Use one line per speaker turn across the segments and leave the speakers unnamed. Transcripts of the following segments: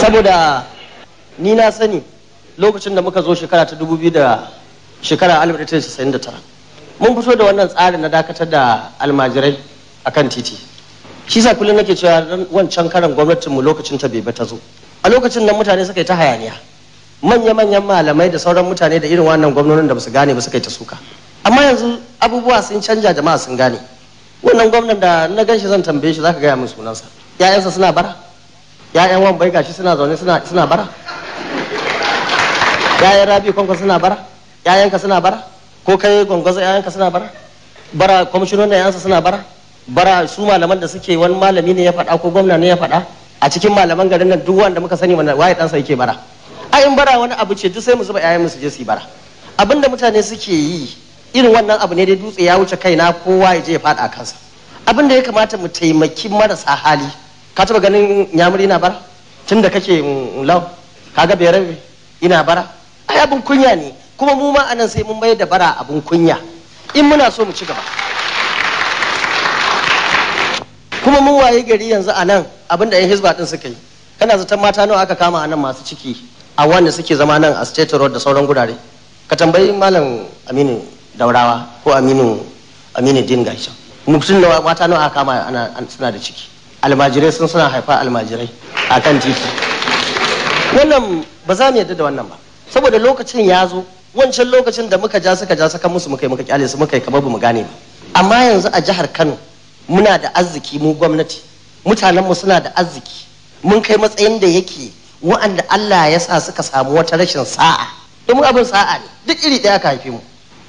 Saboda ni na sani lokacin da muka zo shekara ta 2000 da shekara 1999 mun fito da wannan tsarin na dakatar da almajirai akan titi. Shi sa kullum nake cewa wancan karan gwamnatinmu lokacin ta bai ba ta zo. A lokacin nan mutane suka yi ta hayaniya, manya-manyan malamai da sauran mutane da irin wannan gwamnonin da ba su gane ba suka yi ta suka. Amma yanzu abubuwa sun canja, jama'a sun gane. Wannan gwamnan da na gan shi zan tambaye shi, zaka gaya min sunansa. Ya'yansa suna bara? Ya'yan Wambai gashi suna zaune suna bara? Ya'yan Rabi Kwankwaso suna bara? Ya'yanka suna bara? Ko kai Gwangwazo ya'yanka suna bara? Bara kwamishinonin ya'yansa suna bara? Bara su malaman da suke, wani malami ne ya faɗa ko gwamna ne ya faɗa a cikin malaman garin nan, duk wanda muka sani mana waye ɗansa yake bara? Ai in bara wani abu ce, duk sai mu zuba 'ya'yan mu su je su yi bara. Abinda mutane suke yi irin wannan abu ne dai, dutse ya wuce kaina kowa ya je ya faɗa kansa. Abinda ya kamata mu taimaki marasa hali. Ka taba ganin Nyamuri na bara tun da kake lau? Kaga Berabe ina bara? Ai abin kunya ne. Kuma mu ma anan sai mun bayar da bara abin kunya in muna so mu ci gaba. Kuma mun waye gari yanzu a nan abin da 'yan Hizba din suka yi, kana zaton mata nawa aka kama a nan masu ciki a wanda suke zama nan a State Road da sauran gurare? Ka tambayi Malam Aminu Daurawa ko Aminu Din gashi, mutum nawa, mata nawa aka kama ana suna da ciki? Almajirai suna haifa almajirai a kan titi. Wannan ba za mu yarda da wannan ba, saboda lokacin ya zo. Wancan lokacin da muka ja suka ja saka musu, muka yi muka kyale su, muka yi kamar bamu gane ba. Amma yanzu a jihar Kano muna da arziki, mu gwamnati, mutanenmu suna da arziki. Mun kai matsayin da yake wa'anda Allah ya sa suka samu wata rashin sa'a, domin abin sa'a ne, duk iri ɗaya ka haife mu,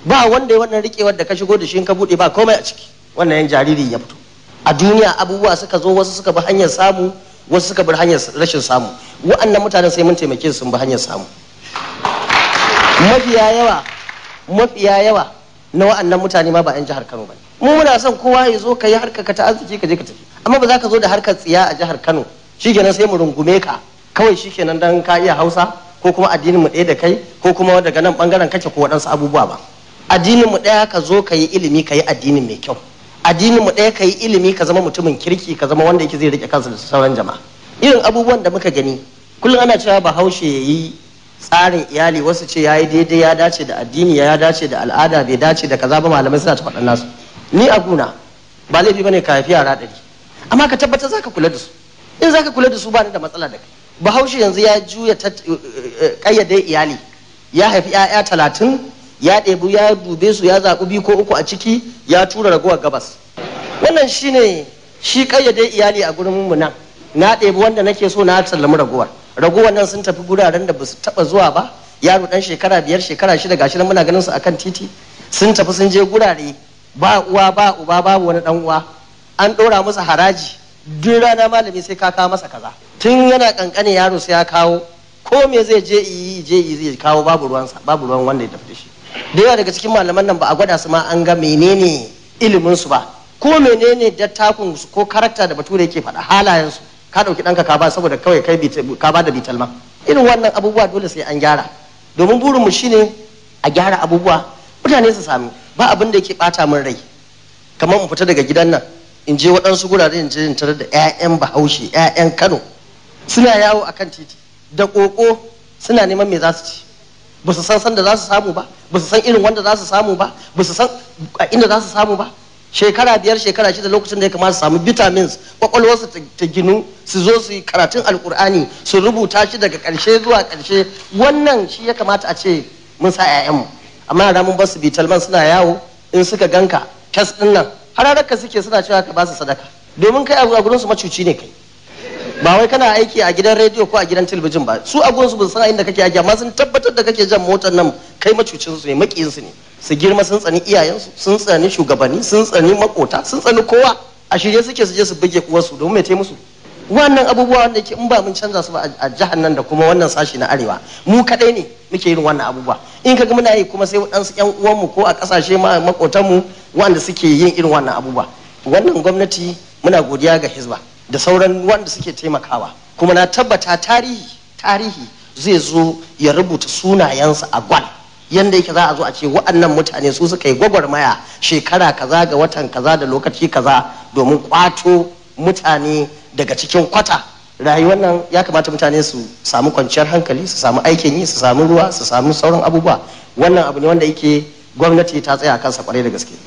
ba wanda ya wannan riƙewar da ka shigo da shi, in ka buɗe ba komai a ciki, wannan yan jariri ya fito a duniya. Abubuwa suka zo, wasu suka bi hanyar samu, wasu suka bi hanyar rashin samu. Wa'annan mutanen sai mun taimake su sun bi hanyar samu. Mafiya yawa, mafiya yawa na wa'annan mutane ma ba 'yan jihar Kano ba. Mu muna son kowa ya zo ka yi harkar ka ta arziki, ka je ka tafi, amma ba za ka zo da harkar tsiya a jihar Kano shikenan sai mu rungume ka kawai shikenan dan ka iya Hausa ko kuma addinin mu ɗaya da kai ko kuma daga nan bangaren kake ko waɗansu abubuwa ba. Addinin mu ɗaya, ka zo ka yi ilimi, ka yi addinin mai kyau. Addinin mu ɗaya, ka yi ilimi, ka zama mutumin kirki, ka zama wanda yake zai rike kansa da sauran jama'a. Irin abubuwan da muka gani kullum ana cewa Bahaushe ya yi tsarin iyali, wasu ce ya yi daidai, ya dace da addini, ya dace da al'ada, bai dace da kaza ba, malamai suna ta faɗan nasu. Ni a guna ba laifi bane ka haifi yara 100, amma ka tabbatar zaka kula da su. In zaka kula da su, ba ni da matsala da kai. Bahaushe yanzu ya juya kayyade iyali, ya haifi 'ya'ya 30, ya ɗebi, ya dube su, ya zaɓi biyu ko uku a ciki, ya tura ragowar gabas. Wannan shine shi kayyade iyali a gurin mu nan. Na ɗebi wanda nake so, na sallami ragowar. Ragowar nan sun tafi guraren da basu taɓa zuwa ba. Yaro ɗan shekara 5, shekara 6, gashi nan muna ganin su akan titi, sun tafi sun je gurare ba uwa ba uba, babu wani ɗan uwa. An ɗora musu haraji duk rana, malami sai ka kawo masa kaza. Tun yana kankane yaro sai ya kawo, ko me zai je yi je yi zai kawo, babu ruwansa, babu ruwan wanda ya tafi da shi. Da yawa daga cikin malaman nan ba a gwada su ma an ga menene ilimin su ba ko menene dattakun su ko character da Bature yake faɗa, halayen su. Ka ɗauki ɗanka ka ba saboda kawai kai ka ba da bitalma. Irin wannan abubuwa dole sai an gyara, domin burinmu shine a gyara abubuwa, mutane su sami. Ba abin da yake bata min rai kamar in fita daga gidan nan in je waɗansu gurare, in je in tarar da 'ya'yan Bahaushe, 'ya'yan Kano suna yawo akan titi da ƙoƙo, suna neman me za su ci. Ba su san sanda za su samu ba, ba su san irin wanda za su samu ba, ba su san a inda za su samu ba. Shekara 5, shekara 6, lokacin da ya kamata su samu vitamins, kwakwalwarsu ta ginu, su zo su yi karatun Alkur'ani, su rubuta shi daga ƙarshe zuwa ƙarshe, wannan shi ya kamata a ce mun sa 'ya'yanmu. Amma yara mun bar su bitalman suna yawo. In suka ganka kes din nan, hararka suke, suna cewa ka ba su sadaka, domin kai a gurin su macuci ne kai. Ba wai kana aiki a gidan rediyo ko a gidan talabijin ba, su a gurin su ba san inda kake aiki, amma sun tabbatar da kake jan motar nan, kai macucin su ne, makiyin su ne. Su girma sun tsani iyayensu, sun tsani shugabanni, sun tsani makota, sun tsani kowa. A shirye suke su je su buge uwarsu domin mai musu. Wannan abubuwa wanda yake in ba mun canza su ba a jihar nan da kuma wannan sashi na arewa, mu kadai ne muke irin wannan abubuwa. In kaga muna yi kuma, sai waɗansu ƴan uwanmu ko a ƙasashe makotanmu wanda suke yin irin wannan abubuwa. Wannan gwamnati muna godiya ga Hizba da sauran wanda suke taimakawa, kuma na tabbata tarihi zai zo ya rubuta sunayensu a gwal, yanda yake za a zo a ce wa'annan mutane su suka yi gwagwarmaya shekara kaza ga watan kaza da lokaci kaza domin kwato mutane daga cikin kwata. Rayuwar nan ya kamata mutane su samu kwanciyar hankali, su samu aikin yi, su samu ruwa, su samu sauran abubuwa. Wannan abu ne wanda yake gwamnati ta tsaya kansa kwarai da gaske.